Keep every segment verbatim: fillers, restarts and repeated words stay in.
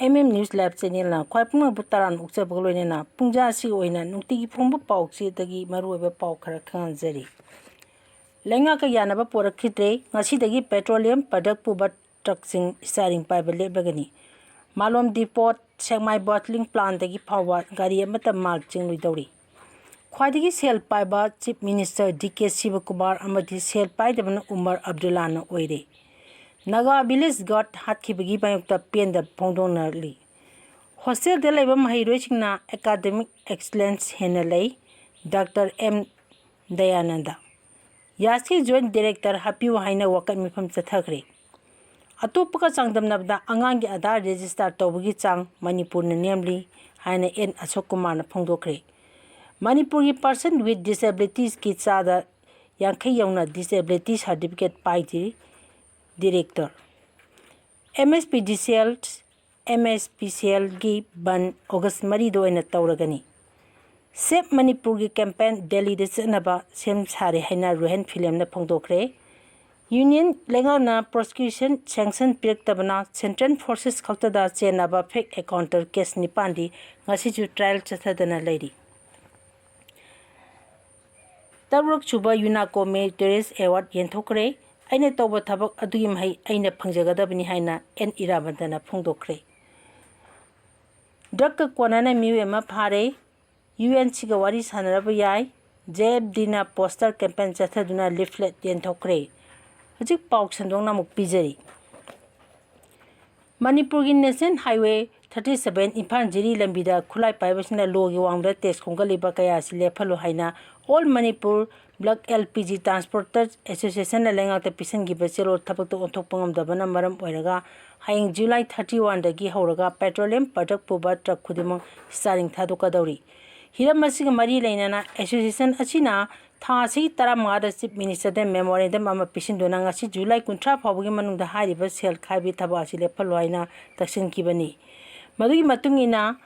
M M News Live Channelꯅ ꯈ꯭ꯋꯥꯏ ꯄꯨꯝꯅꯃꯛꯄꯨ ꯇꯔꯥꯝꯅ ꯑꯣꯛꯆꯕꯒ ꯂꯣꯏꯅꯅ ꯄꯨꯡꯖꯥ ꯑꯁꯤꯒꯤ ꯑꯣꯏꯅ ꯅꯨꯡꯇꯤꯒꯤ ꯐꯣꯡꯕ ꯄꯥꯎ ꯆꯦꯗꯒꯤ ꯃꯔꯨꯑꯣꯏꯕ ꯄꯥꯎ ꯈꯔ ꯈꯪꯍꯟꯖꯔꯤ꯫ ꯂꯩꯉꯥꯛꯀ ꯌꯥꯅꯕ ꯄꯣꯔꯛꯈꯤꯗ꯭ꯔꯦ꯫ ꯉꯁꯤꯗꯒꯤ petroleum product ꯄꯨꯕ truckꯁꯤꯡ steering ꯄꯥꯏꯕ ꯂꯦꯞꯂꯒꯅꯤ꯫ ꯃꯥꯂꯣꯝ depot, ꯁꯦꯛꯃꯥꯏ bottling plantꯗꯒꯤ ꯐꯥꯎꯕ ꯒꯥꯔꯤ ꯑꯃꯠꯇ ꯃꯥꯜ ꯆꯤꯡꯂꯣꯏꯗꯧꯔꯤ꯫ ꯈ꯭ꯋꯥꯏꯗꯒꯤ ꯁꯦꯜ ꯄꯥꯏꯕ Chief Minister D K ꯁꯤꯕꯀꯨꯃꯥꯔ ꯑꯃꯗꯤ ꯁꯦꯜ ꯄꯥꯏꯗꯕꯅ ꯎꯃꯔ ꯑꯕꯗꯨꯜꯂꯥꯅ ꯑꯣꯏꯔꯦ꯫ ꯅꯥꯒꯥ village guard ꯍꯥꯠꯈꯤꯕꯒꯤ ꯃꯥꯌꯣꯛꯇ ꯄꯦꯟꯗꯕ ꯐꯣꯡꯗꯣꯛꯅꯔꯤ꯫ Hostelꯗ ꯂꯩꯕ ꯃꯍꯩꯔꯣꯏꯁꯤꯡꯅ academic excellence ꯍꯦꯟꯅ ꯂꯩ꯫ Doctor M Dayananda. ꯌꯥꯁꯀꯤ joint director ꯍꯥꯞꯄꯤꯌꯨ ꯍꯥꯏꯅ ꯋꯥꯀꯠ ꯃꯤꯐꯝ ꯆꯠꯊꯈ꯭ꯔꯦ꯫ ꯑꯇꯣꯞꯄꯒ ꯆꯥꯡꯗꯝꯅꯕꯗ ꯑꯉꯥꯡꯒꯤ ꯑꯙꯥꯔ register ꯇꯧꯕꯒꯤ ꯆꯥꯡ ꯃꯅꯤꯄꯨꯔꯅ ꯅꯦꯝꯂꯤ ꯍꯥꯏꯅ ꯑꯦꯟ ꯑꯁꯣꯛ ꯀꯨꯃꯥꯔꯅ ꯐꯣꯡꯗꯣꯛꯈ꯭ꯔꯦ꯫ ꯃꯅꯤꯄꯨꯔꯒꯤ person with disabilitiesꯀꯤ ꯆꯥꯗ ꯌꯥꯡꯈꯩ ꯌꯧꯅ disability certificate ꯄꯥꯏꯗ꯭ꯔꯤ꯫ Director꯫ MSPDCL, MSPCLꯒꯤ ꯕꯟ August ꯃꯔꯤꯗ ꯑꯣꯏꯅ ꯇꯧꯔꯒꯅꯤ꯫ Save ꯃꯅꯤꯄꯨꯔꯒꯤ campaign ꯗꯦꯜꯂꯤꯗ ꯆꯠꯅꯕ ꯁꯦꯝ ꯁꯥꯔꯦ ꯍꯥꯏꯅ ꯔꯣꯍꯦꯟ ꯐꯤꯂꯦꯝꯅ ꯐꯣꯡꯗꯣꯛꯈ꯭ꯔꯦ꯫ Union ꯂꯩꯉꯥꯛꯅ prosecution sanction ꯄꯤꯔꯛꯇꯕꯅ central forces ꯈꯛꯇꯗ ꯆꯦꯟꯅꯕ fake encounter case ꯅꯤꯄꯥꯟꯗꯤ ꯉꯁꯤꯁꯨ trial ꯆꯠꯊꯗꯅ ꯂꯩꯔꯤ꯫ ꯇꯔꯨꯛꯁꯨꯕ UNACO Meritorious Award ꯌꯦꯟꯊꯣꯛꯈ꯭ꯔꯦ꯫ ꯑꯩꯅ ꯇꯧꯕ ꯊꯕꯛ ꯑꯗꯨꯒꯤ ꯃꯍꯩ ꯑꯩꯅ ꯐꯪꯖꯒꯗꯕꯅꯤ ꯍꯥꯏꯅ ꯑꯦꯟ ꯏꯔꯥꯕꯟꯗꯅ ꯐꯣꯡꯗꯣꯛꯈ꯭ꯔꯦ꯫ Drugꯀ ꯀꯣꯟꯅꯅ ꯃꯤꯑꯣꯏ ꯑꯃ ꯐꯥꯔꯦ꯫ UNCꯒ ꯋꯥꯔꯤ ꯁꯥꯟꯅꯔꯕ ꯌꯥꯏ꯫ JFDꯅ poster campaign ꯆꯠꯊꯗꯨꯅ leaflet ꯌꯦꯟꯊꯣꯛꯈ꯭ꯔꯦ꯫ ꯍꯧꯖꯤꯛ ꯄꯥꯎ ꯁꯟꯗꯣꯛꯅ ꯑꯃꯨꯛ ꯄꯤꯖꯔꯤ꯫ ꯃꯅꯤꯄꯨꯔꯒꯤ National Highway thirty seven Imphal ꯖꯤꯔꯤ ꯂꯝꯕꯤꯗ ꯈꯨꯠꯂꯥꯏ ꯄꯥꯏꯕꯁꯤꯡꯅ ꯂꯣꯒꯤ ꯋꯥꯡꯃꯗ tax ꯈꯣꯝꯒꯠꯂꯤꯕ ꯀꯌꯥ ꯑꯁꯤ ꯂꯦꯞꯍꯜꯂꯨ ꯍꯥꯏꯅ All Manipur Bulk LPG Transporters Associationꯅ ꯂꯩꯉꯥꯛꯇ ꯄꯤꯁꯤꯟꯈꯤꯕ ꯆꯦꯔꯣꯜ ꯊꯕꯛꯇ ꯑꯣꯟꯊꯣꯛꯄ ꯉꯝꯗꯕꯅ ꯃꯔꯝ ꯑꯣꯏꯔꯒ ꯍꯌꯦꯡ July thirty oneꯗꯒꯤ ꯍꯧꯔꯒ petroleum product ꯄꯨꯕ truck ꯈꯨꯗꯤꯡꯃꯛ steering ꯊꯥꯗꯣꯛꯀꯗꯧꯔꯤ꯫ ꯍꯤꯔꯝ ꯑꯁꯤꯒ ꯃꯔꯤ ꯂꯩꯅꯅ association ꯑꯁꯤꯅ ꯊꯥ ꯑꯁꯤꯒꯤ ꯇꯔꯥꯃꯉꯥꯗ Chief Ministerꯗ memorandum ꯑꯃ ꯄꯤꯁꯤꯟꯗꯨꯅ ꯉꯁꯤ July ꯀꯨꯟꯊ꯭ꯔꯥ ꯐꯥꯎꯕꯒꯤ ꯃꯅꯨꯡꯗ ꯍꯥꯏꯔꯤꯕ ꯁꯦꯜ ꯈꯥꯏꯕꯒꯤ ꯊꯕꯛ ꯑꯁꯤ ꯂꯦꯞꯍꯜꯂꯨ ꯍꯥꯏꯅ ꯇꯛꯁꯤꯟꯈꯤꯕꯅꯤ꯫ ꯃꯗꯨꯒꯤ ꯃꯇꯨꯡ ꯏꯟꯅ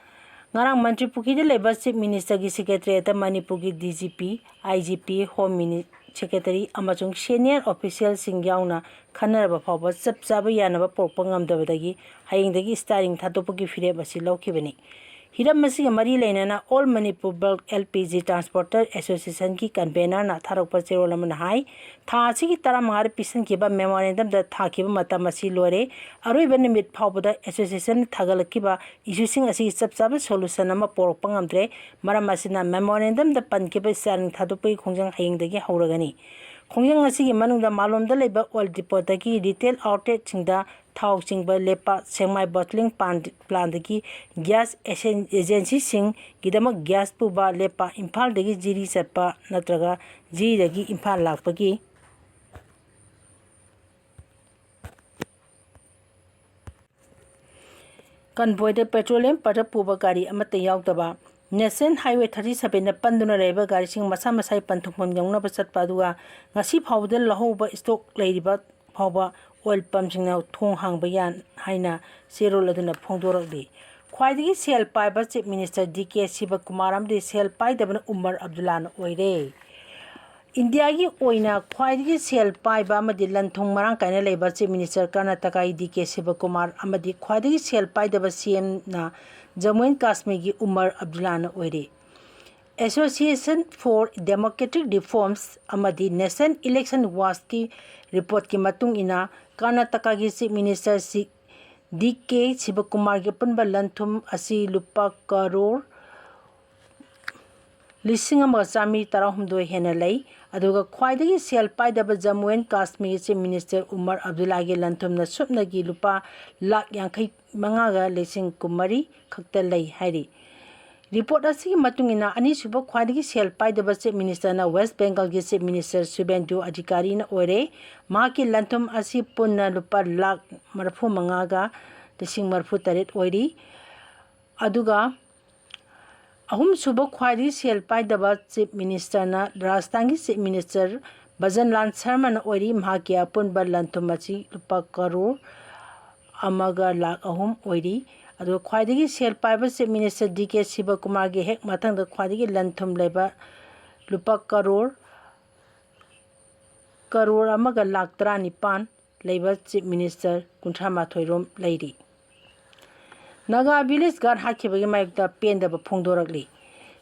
ꯉꯔꯥꯡ ꯃꯟꯇ꯭ꯔꯤ ꯄꯨꯈ꯭ꯔꯤꯗ ꯂꯩꯕ Chief Ministerꯒꯤ Secretariatꯇ ꯃꯅꯤꯄꯨꯔꯒꯤ DGP, IGP, Home Mini-, secretary ꯑꯃꯁꯨꯡ ꯁꯦꯅꯤꯌꯔ ꯑꯣꯐꯤꯁꯤꯌꯦꯜꯁꯤꯡ ꯌꯥꯎꯅ ꯈꯟꯅꯔꯕ ꯐꯥꯎꯕ ꯆꯞ ꯆꯥꯕ ꯌꯥꯅꯕ ꯄꯨꯔꯛꯄ ꯉꯝꯗꯕꯗꯒꯤ ꯍꯌꯦꯡꯗꯒꯤ ꯁ꯭ꯇꯥꯏꯔꯤꯡ ꯊꯥꯗꯣꯛꯄꯒꯤ ꯐꯤꯔꯦꯞ ꯑꯁꯤ ꯂꯧꯈꯤꯕꯅꯤ꯫ ꯍꯤꯔꯝ ꯑꯁꯤꯒ ꯃꯔꯤ ꯂꯩꯅꯅ All Manipur Bulk L P G Transporter Associationꯒꯤ ꯀꯟꯚꯦꯅꯔꯅ ꯊꯥꯔꯛꯄ ꯆꯦꯔꯣꯜ ꯑꯃꯅ ꯍꯥꯏ, ꯊꯥ ꯑꯁꯤꯒꯤ ꯇꯔꯥꯃꯉꯥꯗ ꯄꯤꯁꯤꯟꯈꯤꯕ ꯃꯦꯃꯣꯔꯦꯟꯗꯝꯗ ꯊꯥꯈꯤꯕ ꯃꯇꯝ ꯑꯁꯤ ꯂꯣꯏꯔꯦ꯫ ꯑꯔꯣꯏꯕ ꯅꯨꯃꯤꯠ ꯐꯥꯎꯕꯗ ꯑꯦꯁꯣꯁꯤꯌꯦꯁꯟꯅ ꯊꯥꯒꯠꯂꯛꯈꯤꯕ ꯏꯁꯨꯁꯤꯡ ꯑꯁꯤꯒꯤ ꯆꯞ ꯆꯥꯕ ꯁꯣꯂꯨꯁꯟ ꯑꯃ ꯄꯨꯔꯛꯄ ꯉꯝꯗ꯭ꯔꯦ꯫ ꯃꯔꯝ ꯑꯁꯤꯅ ꯃꯦꯃꯣꯔꯦꯟꯗꯝꯗ ꯄꯟꯈꯤꯕ ꯁ꯭ꯇꯥꯏꯔꯤꯡ ꯊꯥꯗꯣꯛꯄꯒꯤ ꯈꯣꯡꯖꯪ ꯍꯌꯦꯡꯗꯒꯤ ꯍꯧꯔꯒꯅꯤ꯫ ꯈꯣꯡꯖꯪ ꯑꯁꯤꯒꯤ ꯃꯅꯨꯡꯗ ꯃꯥꯂꯣꯝꯗ ꯂꯩꯕ ꯑꯣꯏꯜ ꯗꯤꯄꯣꯗꯒꯤ ꯔꯤꯇꯦꯜ ꯑꯥꯎꯠꯂꯦꯠꯁꯤꯡꯗ ꯊꯥꯎ ꯆꯤꯡꯕ ꯂꯦꯞꯄ, ꯁꯦꯛꯃꯥꯏ ꯕꯣꯇꯂꯤꯡ ꯄꯥꯟ-, ꯄ꯭ꯂꯥꯟꯗꯒꯤ ꯒ꯭ꯌꯥꯁ ꯑꯦꯁꯦꯟ-, ꯑꯦꯖꯦꯟꯁꯤꯁꯤꯡꯒꯤꯗꯃꯛ ꯒ꯭ꯌꯥꯁ ꯄꯨꯕ ꯂꯦꯞꯄ, ꯏꯝꯐꯥꯜꯗꯒꯤ ꯖꯤꯔꯤ ꯆꯠꯄ ꯅꯠꯇ꯭ꯔꯒ ꯖꯤꯔꯤꯗꯒꯤ ꯏꯝꯐꯥꯜ ꯂꯥꯛꯄꯒꯤ ꯀꯟꯚꯣꯏꯗ ꯄꯦꯇ꯭ꯔꯣꯂꯤꯌꯝ ꯄ꯭ꯔꯗꯛ ꯄꯨꯕ ꯒꯥꯔꯤ ꯑꯃꯠꯇ ꯌꯥꯎꯗꯕ, ꯅꯦꯁꯅꯦꯜ ꯍꯥꯏꯋꯦ ꯊꯥꯔꯇꯤ ꯁꯚꯦꯟꯗ ꯄꯟꯗꯨꯅ ꯂꯩꯔꯤꯕ ꯒꯥꯔꯤꯁꯤꯡ ꯃꯁꯥ ꯃꯁꯥꯒꯤ ꯄꯟꯊꯨꯡꯐꯝ ꯌꯧꯅꯕ ꯆꯠꯄ, ꯑꯗꯨꯒ ꯉꯁꯤ ꯐꯥꯎꯕꯗ ꯂꯧꯍꯧꯕ ꯁ꯭ꯇꯣꯛ ꯂꯩꯔꯤꯕ ꯐꯥꯎꯕ ꯑꯣꯏꯜ ꯄꯝꯁꯤꯡꯅ ꯊꯣꯡ ꯍꯥꯡꯕ ꯌꯥꯏ ꯍꯥꯏꯅ ꯆꯦꯔꯣꯜ ꯑꯗꯨꯅ ꯐꯣꯡꯗꯣꯔꯛꯂꯤ꯫ ꯈ꯭ꯋꯥꯏꯗꯒꯤ ꯁꯦꯜ ꯄꯥꯏꯕ ꯆꯤꯐ ꯃꯤꯅꯤꯁꯇꯔ ꯗꯤ ꯀꯦ ꯁꯤꯕꯀꯨꯃꯥꯔ ꯑꯃꯗꯤ ꯁꯦꯜ ꯄꯥꯏꯗꯕꯅ ꯎꯃꯔ ꯑꯕꯗꯨꯜꯂꯥꯅ ꯑꯣꯏꯔꯦ꯫ ꯏꯟꯗꯤꯌꯥꯒꯤ ꯑꯣꯏꯅ ꯈ꯭ꯋꯥꯏꯗꯒꯤ ꯁꯦꯜ ꯄꯥꯏꯕ ꯑꯃꯗꯤ ꯂꯟ-ꯊꯨꯝ ꯃꯔꯥꯡ ꯀꯥꯏꯅ ꯂꯩꯕ ꯆꯤꯐ ꯃꯤꯅꯤꯁꯇꯔ ꯀꯔꯅꯥꯇꯀꯥꯒꯤ ꯗꯤ ꯀꯦ ꯁꯤꯕꯀꯨꯃꯥꯔ ꯑꯃꯗꯤ ꯈ꯭ꯋꯥꯏꯗꯒꯤ ꯁꯦꯜ ꯄꯥꯏꯗꯕ ꯁꯤ ꯑꯦꯝꯅ ꯖꯝꯃꯨ ꯑꯦꯟ ꯀꯥꯁꯃꯤꯔꯒꯤ ꯎꯃꯔ ꯑꯕꯗꯨꯜꯂꯥꯅ ꯑꯣꯏꯔꯤ꯫ Association for Democratic Reforms ꯑꯃꯗꯤ National Election Watchꯀꯤ ꯔꯤꯄꯣꯔꯠꯀꯤ ꯃꯇꯨꯡ ꯏꯟꯅ, ꯀꯔꯅꯥꯇꯀꯥꯒꯤ ꯆꯤꯐ ꯃꯤꯅꯤꯁꯇꯔ ꯁꯤ, ꯗꯤ ꯀꯦ ꯁꯤꯕꯀꯨꯃꯥꯔꯒꯤ ꯑꯄꯨꯟꯕ ꯂꯟ-ꯊꯨꯝ ꯑꯁꯤ ꯂꯨꯄꯥ ꯀꯔꯣꯔ ꯂꯤꯁꯤꯡ ꯑꯃꯒ ꯆꯥꯃꯔꯤ ꯇꯔꯥꯍꯨꯝꯗꯣꯏ ꯍꯦꯟꯅ ꯂꯩ꯫ ꯑꯗꯨꯒ ꯈ꯭ꯋꯥꯏꯗꯒꯤ ꯁꯦꯜ ꯄꯥꯏꯗꯕ Jammu and ꯀꯥꯁꯃꯤꯔꯒꯤ chief minister Umar ꯑꯕꯗꯨꯜꯂꯥꯒꯤ ꯂꯟ-ꯊꯨꯝꯅ ꯁꯨꯞꯅꯒꯤ ꯂꯨꯄꯥ ꯂꯥꯈ ꯌꯥꯡꯈꯩ ꯃꯉꯥꯒ ꯂꯤꯁꯤꯡ ꯀꯨꯟꯃꯔꯤ ꯈꯛꯇ ꯂꯩ ꯍꯥꯏꯔꯤ꯫ ꯔꯤꯄꯣꯔꯠ ꯑꯁꯤꯒꯤ ꯃꯇꯨꯡ ꯏꯟꯅ, ꯑꯅꯤꯁꯨꯕ ꯈ꯭ꯋꯥꯏꯗꯒꯤ ꯁꯦꯜ ꯄꯥꯏꯗꯕ ꯆꯤꯐ ꯃꯤꯅꯤꯁꯇꯔꯅ ꯋꯦꯁ ꯕꯦꯡꯒꯜꯒꯤ ꯆꯤꯐ ꯃꯤꯅꯤꯁꯇꯔ ꯁꯨꯚꯦꯟꯗꯨ ꯑꯙꯤꯀꯥꯔꯤꯅ ꯑꯣꯏꯔꯦ꯫ ꯃꯍꯥꯛꯀꯤ ꯂꯟ-ꯊꯨꯝ ꯑꯁꯤ ꯄꯨꯟꯅ ꯂꯨꯄꯥ ꯂꯥꯈ ꯃꯔꯤꯐꯨ ꯃꯉꯥꯒ ꯂꯤꯁꯤꯡ ꯃꯔꯤꯐꯨ ꯇꯔꯦꯠ ꯑꯣꯏꯔꯤ꯫ ꯑꯗꯨꯒ ꯑꯍꯨꯝꯁꯨꯕ ꯈ꯭ꯋꯥꯏꯗꯒꯤ ꯁꯦꯜ ꯄꯥꯏꯗꯕ ꯆꯤꯐ ꯃꯤꯅꯤꯁꯇꯔꯅ ꯔꯥꯖꯁꯊꯥꯟꯒꯤ ꯆꯤꯐ ꯃꯤꯅꯤꯁꯇꯔ ꯚꯖꯟꯂꯥꯜ ꯁꯔꯃꯅ ꯑꯣꯏꯔꯤ꯫ ꯃꯍꯥꯛꯀꯤ ꯑꯄꯨꯟꯕ ꯂꯟ-ꯊꯨꯝ ꯑꯁꯤ ꯂꯨꯄꯥ ꯀꯔꯣꯔ ꯑꯃꯒ ꯂꯥꯈ ꯑꯍꯨꯝ ꯑꯣꯏꯔꯤ꯫ ꯑꯗꯨꯒ ꯈ꯭ꯋꯥꯏꯗꯒꯤ ꯁꯦꯜ ꯄꯥꯏꯕ ꯆꯤꯐ ꯃꯤꯅꯤꯁꯇꯔ ꯗꯤ ꯀꯦ ꯁꯤꯕꯀꯨꯃꯥꯔꯒꯤ ꯍꯦꯛ ꯃꯊꯪꯗ ꯈ꯭ꯋꯥꯏꯗꯒꯤ ꯂꯟ-ꯊꯨꯝ ꯂꯩꯕ ꯂꯨꯄꯥ ꯀꯔꯣꯔ ꯀꯔꯣꯔ ꯑꯃꯒ ꯂꯥꯈ ꯇꯔꯥꯅꯤꯄꯥꯟ ꯂꯩꯕ ꯆꯤꯐ ꯃꯤꯅꯤꯁꯇꯔ ꯀꯨꯟꯊ꯭ꯔꯥ ꯃꯥꯊꯣꯏ ꯔꯣꯝ ꯂꯩꯔꯤ꯫ ꯅꯥꯒꯥ ꯚꯤꯂꯦꯖ ꯒꯥꯔꯗ ꯍꯥꯠꯈꯤꯕꯒꯤ ꯃꯥꯌꯣꯛꯇ ꯄꯦꯟꯗꯕ ꯐꯣꯡꯗꯣꯔꯛꯂꯤ꯫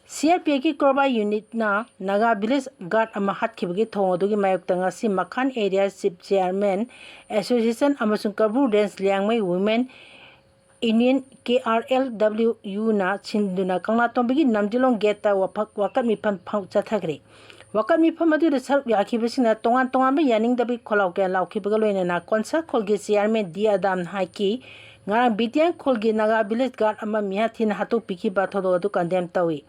ꯁꯤ ꯑꯥꯔ ꯄꯤ ꯑꯦꯐꯀꯤ ꯀꯣꯕ꯭ꯔꯥ ꯌꯨꯅꯤꯠꯅ ꯅꯥꯒꯥ ꯚꯤꯂꯦꯖ ꯒꯥꯔꯗ ꯑꯃ ꯍꯥꯠꯈꯤꯕꯒꯤ ꯊꯧꯑꯣꯡ ꯑꯗꯨꯒꯤ ꯃꯥꯌꯣꯛꯇ ꯉꯁꯤ ꯃꯈꯥꯟ ꯑꯦꯔꯤꯌꯥ ꯆꯤꯐ ꯆꯤꯌꯥꯔꯃꯦꯟ ꯑꯦꯁꯣꯁꯤꯌꯦꯁꯟ ꯑꯃꯁꯨꯡ Kabru range Liangmei women union, K R L W ꯌꯨꯅ ꯁꯤꯟꯗꯨꯅ ꯀꯪꯂꯥꯇꯣꯝꯕꯤꯒꯤ ꯅꯝꯗꯤꯂꯣꯡ ꯒꯦꯠꯇ ꯋꯥꯐꯛ-, ꯋꯥꯀꯠ ꯃꯤꯐꯝ ꯐꯝ-, ꯆꯠꯊꯈ꯭ꯔꯦ꯫ ꯋꯥꯀꯠ ꯃꯤꯐꯝ ꯑꯗꯨꯗ ꯁꯔꯨꯛ ꯌꯥꯈꯤꯕꯁꯤꯡꯅ ꯇꯣꯉꯥꯟ ꯇꯣꯉꯥꯟꯕ ꯌꯥꯅꯤꯡꯗꯕꯒꯤ ꯈꯣꯜꯂꯥꯎ ꯀꯌꯥ ꯂꯥꯎꯈꯤꯕꯒ ꯂꯣꯏꯅꯅ ꯀꯣꯟꯁꯥ ꯈꯨꯜꯒꯤ ꯆꯤꯌꯥꯔꯃꯦꯟ ꯗꯤ ꯑꯗꯥꯝꯅ ꯍꯥꯏꯈꯤ, ꯉꯔꯥꯡ ꯕꯤꯇꯤꯌꯥꯟ ꯈꯨꯜꯒꯤ ꯅꯥꯒꯥ ꯚꯤꯂꯦꯖ ꯒꯥꯔꯗ ꯑꯃ ꯃꯤꯍꯥꯠ ꯊꯤꯅ ꯍꯥꯠꯇꯣꯛꯄꯤꯈꯤꯕ ꯊꯧꯗꯣꯛ ꯑꯗꯨ ꯀꯟꯗꯦꯝ ꯇꯧꯏ꯫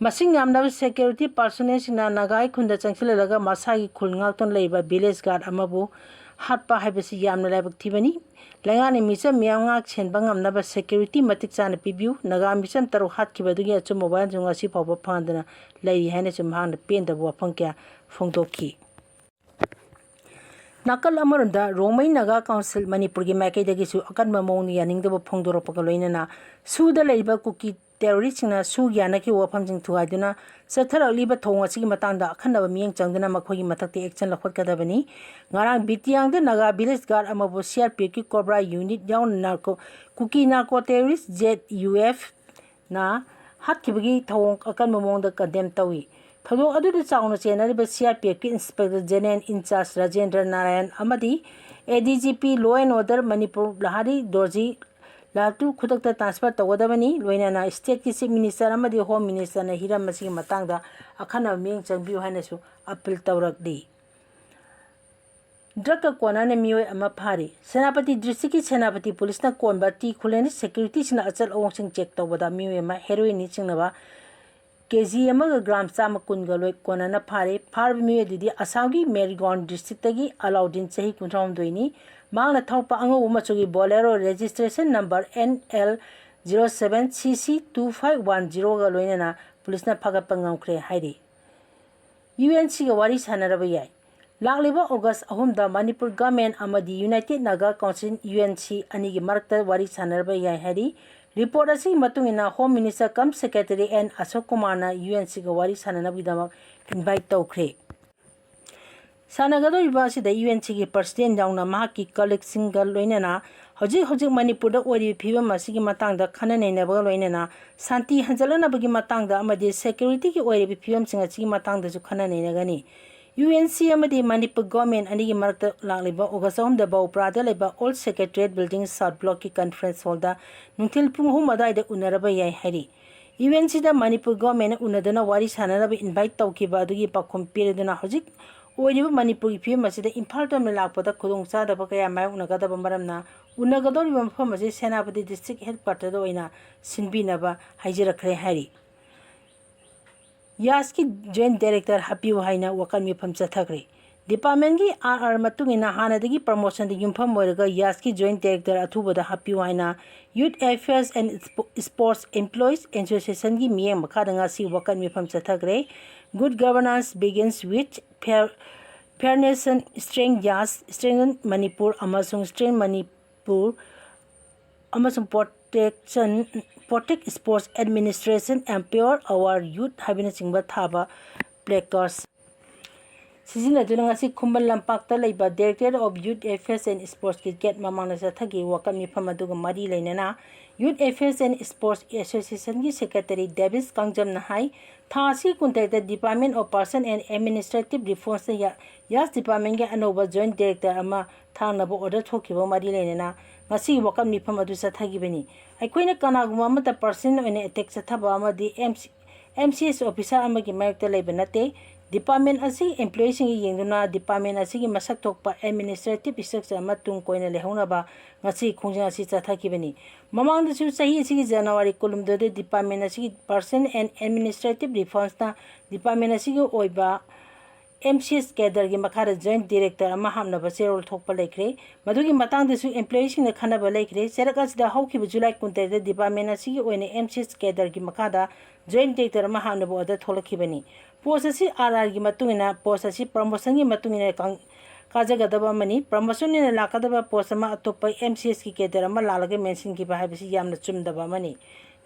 ꯃꯁꯤꯡ ꯌꯥꯝꯂꯕ ꯁꯦꯀ꯭ꯌꯨꯔꯤꯇꯤ ꯄꯥꯔꯁꯣꯅꯦꯜꯁꯤꯡꯅ ꯅꯥꯒꯥꯒꯤ ꯈꯨꯟꯗ ꯆꯪꯁꯤꯜꯂꯒ ꯃꯁꯥꯒꯤ ꯈꯨꯜ ꯉꯥꯛꯇꯨꯅ ꯂꯩꯕ ꯚꯤꯂꯦꯖ ꯒꯥꯔꯗ ꯑꯃꯕꯨ ꯍꯥꯠꯄ ꯍꯥꯏꯕꯁꯤ ꯌꯥꯝꯅ ꯂꯥꯏꯕꯛ ꯊꯤꯕꯅꯤ꯫ ꯂꯩꯉꯥꯛꯅ ꯃꯤꯆꯝ ꯃꯤꯌꯥꯝ ꯉꯥꯛ ꯁꯦꯟꯕ ꯉꯝꯅꯕ ꯁꯦꯀ꯭ꯌꯨꯔꯤꯇꯤ ꯃꯇꯤꯛ ꯆꯥꯅ ꯄꯤꯕꯤꯌꯨ꯫ ꯅꯥꯒꯥ ꯃꯤꯆꯝ ꯇꯔꯨꯛ ꯍꯥꯠꯈꯤꯕ ꯑꯗꯨꯒꯤ ꯑꯆꯨꯝꯕ ꯋꯥꯔꯣꯜꯁꯨ ꯉꯁꯤ ꯐꯥꯎꯕ ꯐꯪꯗꯅ ꯂꯩꯔꯤ ꯍꯥꯏꯅꯁꯨ ꯃꯍꯥꯛꯅ ꯄꯦꯟꯗꯕ ꯋꯥꯐꯝ ꯀꯌꯥ ꯐꯣꯡꯗꯣꯛꯈꯤ꯫ ꯅꯥꯀꯜ ꯑꯃꯔꯣꯝꯗ, ꯔꯣꯡꯃꯩ ꯅꯥꯒꯥ ꯀꯥꯎꯟꯁꯤꯜ ꯃꯅꯤꯄꯨꯔꯒꯤ ꯃꯥꯏꯀꯩꯗꯒꯤꯁꯨ ꯑꯀꯟꯕ ꯃꯑꯣꯡꯗ ꯌꯥꯅꯤꯡꯗꯕ ꯐꯣꯡꯗꯣꯔꯛꯄꯒ ꯂꯣꯏꯅꯅ ꯁꯨꯗ ꯂꯩꯔꯤꯕ ꯀꯨꯀꯤ ꯇꯦꯔꯣꯔꯤꯁꯁꯤꯡꯅ ꯁꯨ ꯌꯥꯅꯈꯤꯕ ꯋꯥꯐꯝꯁꯤꯡ ꯊꯨꯒꯥꯏꯗꯨꯅ ꯆꯠꯊꯔꯛꯂꯤꯕ ꯊꯧꯑꯣꯡ ꯑꯁꯤꯒꯤ ꯃꯇꯥꯡꯗ ꯑꯈꯟꯅꯕ ꯃꯤꯠꯌꯦꯡ ꯆꯪꯗꯨꯅ ꯃꯈꯣꯏꯒꯤ ꯃꯊꯛꯇ ꯑꯦꯛꯁꯟ ꯂꯧꯈꯠꯀꯗꯕꯅꯤ꯫ ꯉꯔꯥꯡ ꯕꯤꯇꯤꯌꯥꯡꯗ ꯅꯥꯒꯥ ꯚꯤꯂꯦꯖ ꯒꯥꯔꯗ ꯑꯃꯕꯨ ꯁꯤ ꯑꯥꯔ ꯄꯤ ꯑꯦꯐꯀꯤ ꯀꯣꯕ꯭ꯔꯥ ꯌꯨꯅꯤꯠ ꯌꯥꯎꯅ narco-, Kuki narco terrorist, Z U F, ꯅ ꯍꯥꯠꯈꯤꯕꯒꯤ ꯊꯧꯑꯣꯡ ꯑꯀꯟꯕ ꯃꯑꯣꯡꯗ ꯀꯟꯗꯦꯝ ꯇꯧꯏ꯫ ꯊꯧꯗꯣꯛ ꯑꯗꯨꯗ ꯆꯥꯎꯅ ꯆꯦꯟꯅꯔꯤꯕ ꯁꯤ ꯑꯥꯔ ꯄꯤ ꯑꯦꯐꯀꯤ inspector general incharge Rajendra Narayan ꯑꯃꯗꯤ A D G P law and order Manipur Lahari Dorji Lhatu ꯈꯨꯗꯛꯇ ꯇ꯭ꯔꯥꯟꯁꯐꯔ ꯇꯧꯒꯗꯕꯅꯤ꯫ ꯂꯣꯏꯅꯅ ꯁ꯭ꯇꯦꯠꯀꯤ ꯆꯤꯐ ꯃꯤꯅꯤꯁꯇꯔ ꯑꯃꯗꯤ ꯍꯣꯝ ꯃꯤꯅꯤꯁꯇꯔꯅ ꯍꯤꯔꯝ ꯑꯁꯤꯒꯤ ꯃꯇꯥꯡꯗ ꯑꯈꯟꯅꯕ ꯃꯤꯠꯌꯦꯡ ꯆꯪꯕꯤꯌꯨ ꯍꯥꯏꯅꯁꯨ ꯑꯄꯤꯜ ꯇꯧꯔꯛꯂꯤ꯫ ꯗ꯭ꯔꯒꯀ ꯀꯣꯟꯅꯅ ꯃꯤꯑꯣꯏ ꯑꯃ ꯐꯥꯔꯤ꯫ ꯁꯦꯅꯥꯄꯇꯤ ꯗꯤꯁꯇ꯭ꯔꯤꯛꯀꯤ ꯁꯦꯅꯥꯄꯇꯤ ꯄꯨꯂꯤꯁꯅ ꯀꯣꯟꯕ ꯇꯤ ꯈꯨꯂꯦꯟꯗ ꯁꯦꯀ꯭ꯌꯨꯔꯤꯇꯤꯁꯤꯡꯅ ꯑꯆꯠ ꯑꯑꯣꯡꯁꯤꯡ ꯆꯦꯛ ꯇꯧꯕꯗ ꯃꯤꯑꯣꯏ ꯑꯃ ꯍꯦꯔꯣꯏꯟꯅꯤ ꯆꯤꯡꯅꯕ ꯀꯦ ꯖꯤ ꯑꯃꯒ ꯒ꯭ꯔꯥꯝ ꯆꯥꯝꯃ ꯀꯨꯟꯒ ꯂꯣꯏ ꯀꯣꯟꯅꯅ ꯐꯥꯔꯦ꯫ ꯐꯥꯔꯕ ꯃꯤꯑꯣꯏ ꯑꯗꯨꯗꯤ ꯑꯁꯥꯝꯒꯤ ꯃꯦꯔꯤꯒꯥꯎꯟ ꯗꯤꯁꯇ꯭ꯔꯤꯛꯇꯒꯤ ꯑꯂꯥꯎꯗꯤꯟ, ꯆꯍꯤ ꯀꯨꯟꯊ꯭ꯔꯥ ꯍꯨꯝꯗꯣꯏꯅꯤ꯫ ꯃꯍꯥꯛꯅ ꯊꯧꯔꯛꯄ ꯑꯉꯧꯕ ꯃꯆꯨꯒꯤ Bolero registration number N L zero seven C C two five one ꯖꯤꯔꯣꯒ ꯂꯣꯏꯅꯅ ꯄꯨꯂꯤꯁꯅ ꯐꯥꯒꯠꯄ ꯉꯝꯈ꯭ꯔꯦ ꯍꯥꯏꯔꯤ꯫ ꯌꯨ ꯑꯦꯟ ꯁꯤꯒ ꯋꯥꯔꯤ ꯁꯥꯟꯅꯔꯕ ꯌꯥꯏ꯫ ꯂꯥꯛꯂꯤꯕ ꯑꯣꯒꯁ ꯑꯍꯨꯝꯗ ꯃꯅꯤꯄꯨꯔ ꯒꯚꯔꯟꯃꯦꯟꯠ ꯑꯃꯗꯤ united Naga council, U N C, ꯑꯅꯤꯒꯤ ꯃꯔꯛꯇ ꯋꯥꯔꯤ ꯁꯥꯟꯅꯔꯕ ꯌꯥꯏ ꯍꯥꯏꯔꯤ꯫ ꯔꯤꯄꯣꯔꯠ ꯑꯁꯤꯒꯤ ꯃꯇꯨꯡ ꯏꯟꯅ home minister cum secretary N Ashok ꯀꯨꯃꯥꯔꯅ ꯌꯨ ꯑꯦꯟ ꯁꯤꯒ ꯋꯥꯔꯤ ꯁꯥꯟꯅꯅꯕꯒꯤꯗꯃꯛ ꯏꯟꯚꯥꯏꯠ ꯇꯧꯈ꯭ꯔꯦ꯫ ꯁꯥꯟꯅꯒꯗꯧꯔꯤꯕ ꯑꯁꯤꯗ ꯌꯨ ꯑꯦꯟ ꯁꯤꯒꯤ ꯄ꯭ꯔꯁꯤꯗꯦꯟ ꯌꯥꯎꯅ ꯃꯍꯥꯛꯀꯤ ꯀꯂꯤꯛꯁꯤꯡꯒ ꯂꯣꯏꯅꯅ ꯍꯧꯖꯤꯛ ꯍꯧꯖꯤꯛ ꯃꯅꯤꯄꯨꯔꯗ ꯑꯣꯏꯔꯤꯕ ꯐꯤꯕꯝ ꯑꯁꯤꯒꯤ ꯃꯇꯥꯡꯗ ꯈꯟꯅ ꯅꯩꯅꯕꯒ ꯂꯣꯏꯅꯅ ꯁꯥꯟꯇꯤ ꯍꯟꯖꯤꯜꯂꯛꯅꯕꯒꯤ ꯃꯇꯥꯡꯗ ꯑꯃꯗꯤ ꯁꯦꯀ꯭ꯌꯨꯔꯤꯇꯤꯒꯤ ꯑꯣꯏꯔꯤꯕ ꯐꯤꯕꯝꯁꯤꯡ ꯑꯁꯤꯒꯤ ꯃꯇꯥꯡꯗꯁꯨ ꯈꯟꯅ ꯅꯩꯅꯒꯅꯤ꯫ ꯌꯨ ꯑꯦꯟ ꯁꯤ ꯑꯃꯗꯤ ꯃꯅꯤꯄꯨꯔ ꯒꯣꯔꯃꯦꯟ ꯑꯅꯤꯒꯤ ꯃꯔꯛꯇ ꯂꯥꯛꯂꯤꯕ ꯑꯣꯒꯁ ꯑꯍꯨꯝꯗ ꯕꯧꯄ꯭ꯔꯥꯗ ꯂꯩꯕ all secretariat building south ꯕ꯭ꯂꯣꯛꯀꯤ conference ꯍꯣꯜꯗ ꯅꯨꯡꯊꯤꯜ ꯄꯨꯡ ꯑꯍꯨꯝ ꯑꯗꯨꯋꯥꯏꯗ ꯎꯅꯔꯕ ꯌꯥꯏ ꯍꯥꯏꯔꯤ꯫ ꯌꯨ ꯑꯦꯟ ꯁꯤꯗ ꯃꯅꯤꯄꯨꯔ ꯒꯣꯔꯃꯦꯟꯅ ꯎꯅꯗꯨꯅ ꯋꯥꯔꯤ ꯁꯥꯟꯅꯅꯕ ꯏꯟꯚꯥꯏꯠ ꯇꯧꯈꯤꯕ ꯑꯗꯨꯒꯤ ꯄꯥꯎꯈꯨꯝ ꯄꯤꯔꯗꯨꯅ ꯍꯧꯖꯤꯛ ꯑꯣꯏꯔꯤꯕ ꯃꯅꯤꯄꯨꯔꯒꯤ ꯐꯤꯕꯝ ꯑꯁꯤꯗ ꯏꯝꯐꯥꯜ ꯇꯝꯅ ꯂꯥꯛꯄꯗ ꯈꯨꯗꯣꯡꯆꯥꯗꯕ ꯀꯌꯥ ꯃꯥꯌꯣꯛꯅꯒꯗꯕ ꯃꯔꯝꯅ ꯎꯅꯒꯗꯧꯔꯤꯕ ꯃꯐꯝ ꯑꯁꯤ ꯁꯦꯅꯥꯄꯇꯤ ꯗꯤꯁꯇ꯭ꯔꯤꯛ ꯍꯦꯗꯀ꯭ꯋꯥꯇꯔꯗ ꯑꯣꯏꯅ ꯁꯤꯟꯕꯤꯅꯕ ꯍꯥꯏꯖꯔꯛꯈ꯭ꯔꯦ ꯍꯥꯏꯔꯤ꯫ ꯌꯥꯁꯀꯤ ꯖꯣꯏꯟꯠ ꯗꯥꯏꯔꯦꯛꯇꯔ ꯍꯥꯞꯄꯤꯌꯨ ꯍꯥꯏꯅ ꯋꯥꯀꯠ ꯃꯤꯐꯝ ꯆꯠꯊꯈ꯭ꯔꯦ꯫ ꯗꯤꯄꯥꯔꯠꯃꯦꯟꯒꯤ ꯑꯥꯔ ꯑꯥꯔ ꯃꯇꯨꯡ ꯏꯟꯅ ꯍꯥꯟꯅꯗꯒꯤ ꯄ꯭ꯔꯃꯣꯁꯟꯗ ꯌꯨꯝꯐꯝ ꯑꯣꯏꯔꯒ ꯌꯥꯁꯀꯤ ꯖꯣꯏꯟꯠ ꯗꯥꯏꯔꯦꯛꯇꯔ ꯑꯊꯨꯕꯗ ꯍꯥꯞꯄꯤꯌꯨ ꯍꯥꯏꯅ Youth Affairs and Sports Employees Associationꯒꯤ ꯃꯤꯠꯌꯦꯡ ꯃꯈꯥꯗ ꯉꯁꯤ ꯋꯥꯀꯠ ꯃꯤꯐꯝ ꯆꯠꯊꯈ꯭ꯔꯦ꯫ Good governance begins with fair, fairness and strength, Yash, strengthen Manipur ꯑꯃꯁꯨꯡ strengthen ꯃꯅꯤꯄꯨꯔ ꯑꯃꯁꯨꯡ protection, protect sports administration, empower our youth ꯍꯥꯏꯕꯅꯆꯤꯡꯕ ꯊꯥꯕ placards ꯁꯤꯖꯤꯟꯅꯗꯨꯅ ꯉꯁꯤ ꯈꯨꯃꯟ ꯂꯝꯄꯥꯛꯇ ꯂꯩꯕ Directorate of Youth Affairs and Sportsꯀꯤ ꯒꯦꯠ ꯃꯃꯥꯡꯗ ꯆꯠꯊꯈꯤ꯫ ꯋꯥꯀꯠ ꯃꯤꯐꯝ ꯑꯗꯨꯒ ꯃꯔꯤ ꯂꯩꯅꯅ Youth Affairs and Sports Associationꯒꯤ ꯁꯦꯀ꯭ꯔꯦꯇꯔꯤ ꯗꯦꯕꯤꯁ ꯀꯥꯡꯖꯝꯅ ꯍꯥꯏ, ꯊꯥ ꯑꯁꯤꯒꯤ ꯀꯨꯟꯇꯔꯦꯠꯇ Department of Personnel and Administrative Reformsꯅ ꯌꯥ-, ꯌꯥꯁ ꯗꯤꯄꯥꯔꯠꯃꯦꯟꯒꯤ ꯑꯅꯧꯕ ꯖꯣꯏꯟꯠ ꯗꯥꯏꯔꯦꯛꯇꯔ ꯑꯃ ꯊꯥꯅꯕ ꯑꯣꯔꯗꯔ ꯊꯣꯛꯈꯤꯕ ꯃꯔꯤ ꯂꯩꯅꯅ ꯉꯁꯤꯒꯤ ꯋꯥꯀꯠ ꯃꯤꯐꯝ ꯑꯗꯨ ꯆꯠꯊꯈꯤꯕꯅꯤ꯫ ꯑꯩꯈꯣꯏꯅ ꯀꯅꯥꯒꯨꯝꯕ ꯑꯃꯠꯇ ꯄꯔꯁꯅꯦꯜ ꯑꯣꯏꯅ ꯑꯦꯇꯦꯛ ꯆꯠꯊꯕ ꯑꯃꯗꯤ M C, M C S officer ꯑꯃꯒꯤ ꯃꯥꯌꯣꯛꯇ ꯂꯩꯕ ꯅꯠꯇꯦ꯫ ꯗꯤꯄꯥꯔꯠꯃꯦꯟ ꯑꯁꯤ ꯏꯝꯄ꯭ꯂꯣꯌꯤꯁꯤꯡꯒꯤ ꯌꯦꯡꯗꯨꯅ ꯗꯤꯄꯥꯔꯠꯃꯦꯟ ꯑꯁꯤꯒꯤ ꯃꯁꯛ ꯊꯣꯛꯄ ꯑꯦꯗꯃꯤꯅꯤꯁꯇ꯭ꯔꯦꯇꯤꯚ ꯏꯁꯇ꯭ꯔꯛꯆꯔ ꯑꯃ ꯇꯨꯡ ꯀꯣꯏꯅ ꯂꯩꯍꯧꯅꯕ ꯉꯁꯤ ꯈꯣꯡꯖꯪ ꯑꯁꯤ ꯆꯠꯊꯈꯤꯕꯅꯤ꯫ ꯃꯃꯥꯡꯗꯁꯨ ꯆꯍꯤ ꯑꯁꯤꯒꯤ ꯖꯅꯋꯥꯔꯤ ꯀꯨꯟꯍꯨꯝꯗꯣꯏꯗ ꯗꯤꯄꯥꯔꯠꯃꯦꯟ ꯑꯁꯤꯒꯤ ꯄꯔꯁꯅꯦꯜ ꯑꯦꯟ ꯑꯦꯗꯃꯤꯅꯤꯁꯇ꯭ꯔꯦꯇꯤꯚ ꯔꯤꯐꯣꯔꯝꯁꯅ ꯗꯤꯄꯥꯔꯠꯃꯦꯟ ꯑꯁꯤꯒꯤ ꯑꯣꯏꯕ ꯑꯦꯝ ꯁꯤ ꯑꯦꯁ ꯀꯦꯗꯔꯒꯤ ꯃꯈꯥꯗ ꯖꯣꯏꯟꯠ ꯗꯥꯏꯔꯦꯛꯇꯔ ꯑꯃ ꯍꯥꯞꯅꯕ ꯆꯦꯔꯣꯜ ꯊꯣꯛꯄ ꯂꯩꯈ꯭ꯔꯦ꯫ ꯃꯗꯨꯒꯤ ꯃꯇꯥꯡꯗꯁꯨ ꯏꯝꯄ꯭ꯂꯣꯌꯤꯁꯤꯡꯅ ꯈꯟꯅꯕ ꯂꯩꯈ꯭ꯔꯦ꯫ ꯆꯩꯔꯛ ꯑꯁꯤꯗ ꯍꯧꯈꯤꯕ ꯖꯨꯂꯥꯏ ꯀꯨꯟꯇꯔꯦꯠꯇ ꯗꯤꯄꯥꯔꯠꯃꯦꯟ ꯑꯁꯤꯒꯤ ꯑꯣꯏꯅ ꯑꯦꯝ ꯁꯤ ꯑꯦꯁ ꯀꯦꯗꯔꯒꯤ ꯃꯈꯥꯗ ꯖꯣꯏꯟꯠ ꯗꯥꯏꯔꯦꯛꯇꯔ ꯑꯃ ꯍꯥꯞꯅꯕ ꯑꯣꯔꯗꯔ ꯊꯣꯛꯂꯛꯈꯤꯕꯅꯤ꯫ ꯄꯣꯁ ꯑꯁꯤ ꯑꯥꯔ ꯑꯥꯔꯒꯤ ꯃꯇꯨꯡ ꯏꯟꯅ, ꯄꯣꯁ ꯑꯁꯤ ꯄ꯭ꯔꯃꯣꯁꯟꯒꯤ ꯃꯇꯨꯡ ꯏꯟꯅ ꯀꯥꯡ-, ꯀꯥꯖꯒꯗꯕ ꯑꯃꯅꯤ꯫ ꯄ꯭ꯔꯃꯣꯁꯟ ꯑꯣꯏꯅ ꯂꯥꯛꯀꯗꯕ ꯄꯣꯁ ꯑꯃ ꯑꯇꯣꯞꯄ ꯑꯦꯝ ꯁꯤ ꯑꯦꯁꯀꯤ ꯀꯦꯗꯔ ꯑꯃ ꯂꯥꯛꯂꯒ ꯃꯦꯟꯁꯤꯟꯈꯤꯕ ꯍꯥꯏꯕꯁꯤ ꯌꯥꯝꯅ ꯆꯨꯝꯗꯕ ꯑꯃꯅꯤ꯫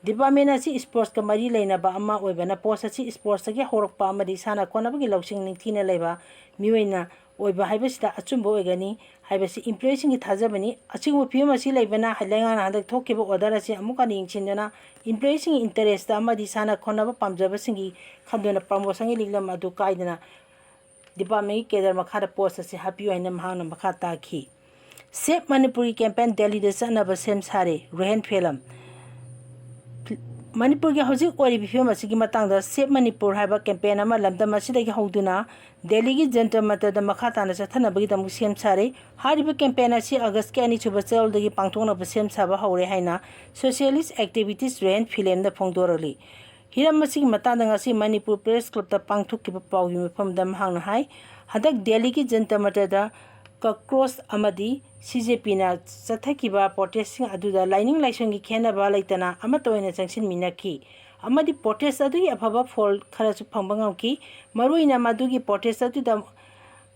Department ꯑꯁꯤ sportsꯀ ꯃꯔꯤ ꯂꯩꯅꯕ ꯑꯃ ꯑꯣꯏꯕꯅ post ꯑꯁꯤ sportsꯇꯒꯤ ꯍꯧꯔꯛꯄ ꯑꯃꯗꯤ ꯁꯥꯟꯅ ꯈꯣꯠꯅꯕꯒꯤ ꯂꯧꯁꯤꯡ ꯅꯤꯡꯊꯤꯅ ꯂꯩꯕ ꯃꯤꯑꯣꯏꯅ ꯑꯣꯏꯕ ꯍꯥꯏꯕꯁꯤꯗ ꯑꯆꯨꯝꯕ ꯑꯣꯏꯒꯅꯤ ꯍꯥꯏꯕꯁꯤ employeeꯁꯤꯡꯒꯤ ꯊꯥꯖꯕꯅꯤ꯫ ꯑꯁꯤꯒꯨꯝꯕ ꯐꯤꯕꯝ ꯑꯁꯤ ꯂꯩꯕꯅ ꯂꯩꯉꯥꯛꯅ ꯍꯟꯗꯛ ꯊꯣꯛꯈꯤꯕ order ꯑꯁꯤ ꯑꯃꯨꯛ ꯍꯟꯅ ꯌꯦꯡꯁꯤꯟꯗꯨꯅ employeeꯁꯤꯡꯒꯤ interestꯇ ꯑꯃꯗꯤ ꯁꯥꯟꯅ ꯈꯣꯠꯅꯕ ꯄꯥꯝꯖꯕꯁꯤꯡꯒꯤ ꯈꯟꯗꯨꯅ promotionꯒꯤ ꯂꯤꯛꯂꯝ ꯑꯗꯨ ꯀꯥꯏꯗꯅ departmentꯀꯤ cadre ꯃꯈꯥꯗ post ꯑꯁꯤ ꯍꯥꯞꯄꯤꯌꯨ ꯍꯥꯏꯅ ꯃꯍꯥꯛꯅ ꯃꯈꯥ ꯇꯥꯈꯤ꯫ Save ꯃꯅꯤꯄꯨꯔꯒꯤ campaign ꯗꯦꯜꯂꯤꯗ ꯆꯠꯅꯕ ꯁꯦꯝ ꯁꯥꯔꯦ, ꯔꯣꯍꯦꯟ ꯐꯤꯂꯝ꯫ ꯃꯅꯤꯄꯨꯔꯒꯤ ꯍꯧꯖꯤꯛ ꯑꯣꯏꯔꯤꯕ ꯐꯤꯕꯝ ꯑꯁꯤꯒꯤ ꯃꯇꯥꯡꯗ Save ꯃꯅꯤꯄꯨꯔ ꯍꯥꯏꯕ campaign ꯑꯃ ꯂꯝꯗꯝ ꯑꯁꯤꯗꯒꯤ ꯍꯧꯗꯨꯅ ꯗꯦꯜꯂꯤꯒꯤ ꯖꯟꯇꯔ ꯃꯟꯇꯔꯗ ꯃꯈꯥ ꯇꯥꯅ ꯆꯠꯊꯅꯕꯒꯤꯗꯃꯛ ꯁꯦꯝ ꯁꯥꯔꯦ꯫ ꯍꯥꯏꯔꯤꯕ campaign ꯑꯁꯤ Augustꯀꯤ ꯑꯅꯤꯁꯨꯕ ꯆꯌꯣꯜꯗꯒꯤ ꯄꯥꯡꯊꯣꯛꯅꯕ ꯁꯦꯝ ꯁꯥꯕ ꯍꯧꯔꯦ ꯍꯥꯏꯅ Socialist Activities ꯔꯣꯍꯦꯟ ꯐꯤꯂꯦꯝꯅ ꯐꯣꯡꯗꯣꯔꯛꯂꯤ꯫ ꯍꯤꯔꯝ ꯑꯁꯤꯒꯤ ꯃꯇꯥꯡꯗ ꯉꯁꯤ ꯃꯅꯤꯄꯨꯔ Press Clubꯇ ꯄꯥꯡꯊꯣꯛꯈꯤꯕ ꯄꯥꯎꯒꯤ ꯃꯤꯐꯝꯗ ꯃꯍꯥꯛꯅ ꯍꯥꯏ, ꯍꯟꯗꯛ ꯗꯦꯜꯂꯤꯒꯤ ꯖꯟꯇꯔ ꯃꯟꯇꯔꯗ ꯀꯀ꯭ꯔꯣꯁ ꯑꯃꯗꯤ CJPꯅ ꯆꯠꯊꯈꯤꯕ protestꯁꯤꯡ ꯑꯗꯨꯗ ꯂꯥꯏꯅꯤꯡ ꯂꯥꯏꯁꯣꯟꯒꯤ ꯈꯦꯟꯅꯕ ꯂꯩꯇꯅ ꯑꯃꯠꯇ ꯑꯣꯏꯅ ꯆꯪꯁꯤꯟꯃꯤꯟꯅꯈꯤ ꯑꯃꯗꯤ protest ꯑꯗꯨꯒꯤ ꯑꯐꯕ ꯐꯣꯜ ꯈꯔꯁꯨ ꯐꯪꯕ ꯉꯝꯈꯤ꯫ ꯃꯔꯨꯑꯣꯏꯅ ꯃꯗꯨꯒꯤ protest ꯑꯗꯨꯗ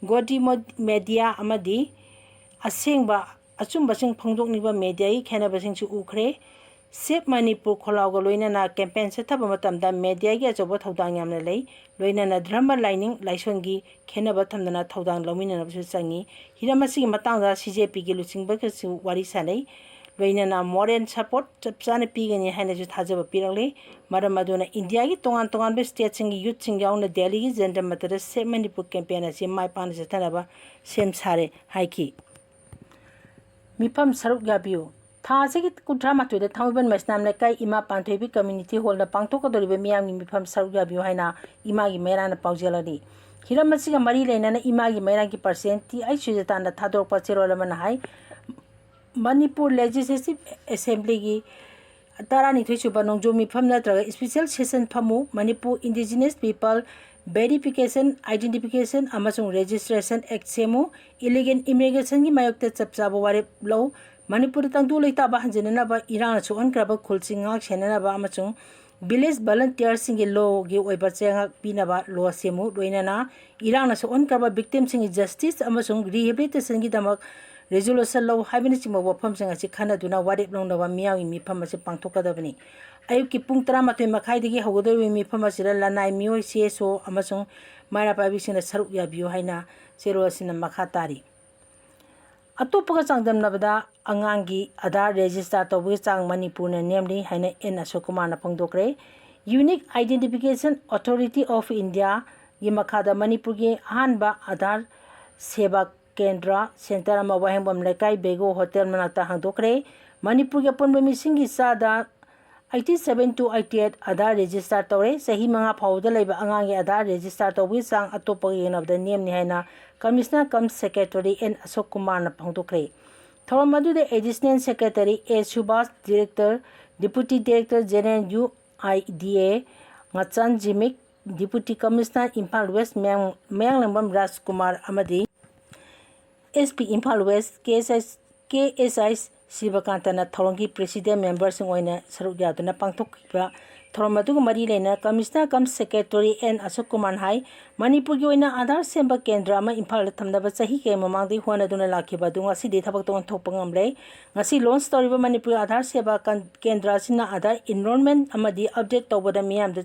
ꯒꯣꯗꯤ ꯃꯣ-, media ꯑꯃꯗꯤ ꯑꯁꯦꯡꯕ ꯑꯆꯨꯝꯕꯁꯤꯡ ꯐꯣꯡꯗꯣꯛꯅꯤꯡꯕ mediaꯒꯤ ꯈꯦꯟꯅꯕꯁꯤꯡꯁꯨ ꯎꯈ꯭ꯔꯦ꯫ Save ꯃꯅꯤꯄꯨꯔ ꯈꯣꯜꯂꯥꯎꯒ ꯂꯣꯏꯅꯅ campaign ꯆꯠꯊꯕ ꯃꯇꯝꯗ mediaꯒꯤ ꯑꯆꯧꯕ ꯊꯧꯗꯥꯡ ꯌꯥꯝꯅ ꯂꯩ꯫ ꯂꯣꯏꯅꯅ ꯙꯔꯃ ꯂꯥꯏꯅꯤꯡ ꯂꯥꯏꯁꯣꯟꯒꯤ ꯈꯦꯟꯅꯕ ꯊꯝꯗꯅ ꯊꯧꯗꯥꯡ ꯂꯧꯃꯤꯟꯅꯅꯕꯁꯨ ꯆꯪꯏ꯫ ꯍꯤꯔꯝ ꯑꯁꯤꯒꯤ ꯃꯇꯥꯡꯗ CJPꯒꯤ ꯂꯨꯆꯤꯡꯕꯒꯁꯨ ꯋꯥꯔꯤ ꯁꯥꯅꯩ꯫ ꯂꯣꯏꯅꯅ moral support ꯆꯞ ꯆꯥꯅ ꯄꯤꯒꯅꯤ ꯍꯥꯏꯅꯁꯨ ꯊꯥꯖꯕ ꯄꯤꯔꯛꯂꯤ꯫ ꯃꯔꯝ ꯑꯗꯨꯅ Indiaꯒꯤ ꯇꯣꯉꯥꯟ ꯇꯣꯉꯥꯟꯕ stateꯁꯤꯡꯒꯤ youthꯁꯤꯡ ꯌꯥꯎꯅ ꯗꯦꯜꯂꯤꯒꯤ ꯖꯟꯇꯔ ꯃꯟꯇꯔꯗ Save ꯃꯅꯤꯄꯨꯔ campaign ꯑꯁꯤ ꯃꯥꯏ ꯄꯥꯛꯅ ꯆꯠꯊꯅꯕ ꯁꯦꯝ ꯁꯥꯔꯦ ꯍꯥꯏꯈꯤ꯫ ꯃꯤꯐꯝ ꯁꯔꯨꯛ ꯌꯥꯕꯤꯌꯨ꯫ ꯊꯥ ꯑꯁꯤꯒꯤ ꯀꯨꯟꯊ꯭ꯔꯥ ꯃꯥꯊꯣꯏꯗ ꯊꯥꯡꯃꯩꯕꯟ ꯃꯩꯁꯅꯥꯝ ꯂꯩꯀꯥꯏ ꯏꯃꯥ ꯄꯥꯟꯊꯣꯏꯕꯤ community hallꯗ ꯄꯥꯡꯊꯣꯛꯀꯗꯧꯔꯤꯕ ꯃꯤꯌꯥꯝꯒꯤ ꯃꯤꯐꯝ ꯁꯔꯨꯛ ꯌꯥꯕꯤꯌꯨ ꯍꯥꯏꯅ ꯏꯃꯥꯒꯤ ꯃꯩꯔꯥꯅ ꯄꯥꯎꯖꯦꯜꯂꯤ꯫ ꯍꯤꯔꯝ ꯑꯁꯤꯒ ꯃꯔꯤ ꯂꯩꯅꯅ ꯏꯃꯥꯒꯤ ꯃꯩꯔꯥꯒꯤ president ꯇꯤ ꯑꯩꯆ ꯁꯨꯖꯥꯇꯥꯅ ꯊꯥꯗꯣꯔꯛꯄ ꯆꯦꯔꯣꯜ ꯑꯃꯅ ꯍꯥꯏ, ꯃꯅꯤꯄꯨꯔ Legislative Assemblyꯒꯤ ꯇꯔꯥꯅꯤꯊꯣꯏ ꯁꯨꯕ ꯅꯣꯡꯖꯨ ꯃꯤꯐꯝ ꯅꯠꯇ꯭ꯔꯒ special session ꯐꯝꯃꯨ, Manipur Indigenous People Verification, Identification ꯑꯃꯁꯨꯡ Registration Act ꯁꯦꯝꯃꯨ, illegal immigrationꯒꯤ ꯃꯥꯌꯣꯛꯇ ꯆꯞ ꯆꯥꯕ ꯋꯥꯔꯦꯞ ꯂꯧ, ꯃꯅꯤꯄꯨꯔꯗ ꯇꯪꯗꯨ ꯂꯩꯇꯥꯕ ꯍꯟꯖꯤꯟꯅꯅꯕ ꯏꯔꯥꯡꯅ ꯁꯣꯛꯍꯟꯈ꯭ꯔꯕ ꯈꯨꯜꯁꯤꯡ ꯉꯥꯛ ꯁꯦꯟꯅꯅꯕ ꯑꯃꯁꯨꯡ village volunteerꯁꯤꯡꯒꯤ lawꯒꯤ ꯑꯣꯏꯕ ꯆꯩꯉꯥꯛ ꯄꯤꯅꯕ law ꯁꯦꯝꯃꯨ, ꯂꯣꯏꯅꯅ ꯏꯔꯥꯡꯅ ꯁꯣꯛꯍꯟꯈ꯭ꯔꯕ victimꯁꯤꯡꯒꯤ justice ꯑꯃꯁꯨꯡ rehabilitationꯒꯤꯗꯃꯛ ꯔꯤꯖꯣꯂꯨꯁꯟ ꯂꯧ ꯍꯥꯏꯕꯅꯆꯤꯡꯕ ꯋꯥꯐꯝꯁꯤꯡ ꯑꯁꯤ ꯈꯟꯅꯗꯨꯅ ꯋꯥꯔꯦꯞ ꯂꯧꯅꯕ ꯃꯤꯌꯥꯝꯒꯤ ꯃꯤꯐꯝ ꯑꯁꯤ ꯄꯥꯡꯊꯣꯛꯀꯗꯕꯅꯤ꯫ ꯑꯌꯨꯛꯀꯤ ꯄꯨꯡ ꯇꯔꯥꯃꯥꯊꯣꯏ ꯃꯈꯥꯏꯗꯒꯤ ꯍꯧꯒꯗꯧꯔꯤꯕ ꯃꯤꯐꯝ ꯑꯁꯤꯗ ꯂꯅꯥꯏ ꯃꯤꯑꯣꯏ, ꯁꯤ ꯑꯦꯁ ꯑꯣ ꯑꯃꯁꯨꯡ ꯃꯩꯔꯥ ꯄꯥꯏꯕꯤꯁꯤꯡꯅ ꯁꯔꯨꯛ ꯌꯥꯕꯤꯌꯨ ꯍꯥꯏꯅ ꯆꯦꯔꯣꯜ ꯑꯁꯤꯅ ꯃꯈꯥ ꯇꯥꯔꯤ꯫ ꯑꯇꯣꯞꯄꯒ ꯆꯥꯡꯗꯝꯅꯕꯗ ꯑꯉꯥꯡꯒꯤ ꯑꯥꯙꯥꯔ ꯔꯦꯖꯤꯁꯇꯥꯔ ꯇꯧꯕꯒꯤ ꯆꯥꯡ ꯃꯅꯤꯄꯨꯔꯅ ꯅꯦꯝꯂꯤ ꯍꯥꯏꯅ ꯑꯦꯟ ꯑꯁꯣꯛ ꯀꯨꯃꯥꯔꯅ ꯐꯣꯡꯗꯣꯛꯈ꯭ꯔꯦ꯫ Unique Identification Authority of India ꯒꯤ ꯃꯈꯥꯗ ꯃꯅꯤꯄꯨꯔꯒꯤ ꯑꯍꯥꯟꯕ ꯑꯥꯙꯥꯔ ꯁꯦꯕꯥ ꯀꯦꯟꯗ꯭ꯔ ꯁꯦꯟꯇꯔ ꯑꯃ ꯋꯥꯍꯦꯡꯕꯝ ꯂꯩꯀꯥꯏ ꯕꯦꯒꯣ ꯍꯣꯇꯦꯜ ꯃꯅꯥꯛꯇ ꯍꯥꯡꯗꯣꯛꯈ꯭ꯔꯦ꯫ ꯃꯅꯤꯄꯨꯔꯒꯤ ꯑꯄꯨꯟꯕ ꯃꯤꯁꯤꯡꯒꯤ ꯆꯥꯗ eighty seven to eighty eight Aadhaar register ꯇꯧꯔꯦ꯫ ꯆꯍꯤ ꯃꯉꯥ ꯐꯥꯎꯕꯗ ꯂꯩꯕ ꯑꯉꯥꯡꯒꯤ ꯑꯥꯙꯥꯔ ꯔꯦꯖꯤꯁꯇꯥꯔ ꯇꯧꯕꯒꯤ ꯆꯥꯡ ꯑꯇꯣꯞꯄꯒ ꯌꯦꯡꯅꯕꯗ ꯅꯦꯝꯃꯤ ꯍꯥꯏꯅ commissioner cum secretary N Ashok ꯀꯨꯃꯥꯔꯅ ꯐꯣꯡꯗꯣꯛꯈ꯭ꯔꯦ꯫ ꯊꯧꯔꯝ ꯑꯗꯨꯗ ꯑꯦꯗꯤꯁꯅꯦꯜ ꯁꯦꯀ꯭ꯔꯦꯇꯔꯤ ꯑꯦ ꯁꯨꯕꯥꯁ, director, deputy director general, U I D A, Ngachan Jimik, deputy commissioner Imphal west ꯃꯌꯥꯡ-, ꯃꯌꯥꯡꯂꯦꯝꯕꯝ ꯔꯥꯖꯀꯨꯃꯥꯔ ꯑꯃꯗꯤ ꯑꯦꯁ ꯄꯤ ꯏꯝꯐꯥꯜ ꯋꯦꯁ, ꯀꯦ ꯑꯦꯁ ꯑꯥꯏ, ꯀꯦ ꯑꯦꯁ ꯑꯥꯏ ꯁꯤꯕꯀꯥꯟꯇꯅ ꯊꯧꯔꯝꯒꯤ ꯄ꯭ꯔꯦꯁꯤꯗꯦꯟ ꯃꯦꯝꯕꯔꯁꯤꯡ ꯑꯣꯏꯅ ꯁꯔꯨꯛ ꯌꯥꯗꯨꯅ ꯄꯥꯡꯊꯣꯛꯈꯤꯕ ꯊꯧꯔꯝ ꯑꯗꯨꯒ ꯃꯔꯤ ꯂꯩꯅꯅ commissioner cum secretary N Ashok ꯀꯨꯃꯥꯔꯅ ꯍꯥꯏ, ꯃꯅꯤꯄꯨꯔꯒꯤ ꯑꯣꯏꯅ ꯑꯥꯙꯥꯔ ꯁꯦꯝꯕ ꯀꯦꯟꯗ꯭ꯔ ꯑꯃ ꯏꯝꯐꯥꯜꯗ ꯊꯝꯅꯕ ꯆꯍꯤ ꯀꯌꯥ ꯃꯃꯥꯡꯗꯒꯤ ꯍꯣꯠꯅꯗꯨꯅ ꯂꯥꯛꯈꯤꯕ ꯑꯗꯨ ꯉꯁꯤꯗꯤ ꯊꯕꯛꯇ ꯑꯣꯟꯊꯣꯛꯄ ꯉꯝꯂꯦ꯫ ꯉꯁꯤ ꯂꯣꯟꯆ ꯇꯧꯔꯤꯕ ꯃꯅꯤꯄꯨꯔ ꯑꯥꯙꯥꯔ ꯁꯦꯕꯥ ꯀꯟ-, ꯀꯦꯟꯗ꯭ꯔ ꯑꯁꯤꯅ ꯑꯥꯙꯥꯔ ꯏꯟꯔꯣꯜꯃꯦꯟ ꯑꯃꯗꯤ ꯑꯞꯗꯦꯠ ꯇꯧꯕꯗ ꯃꯤꯌꯥꯝꯗ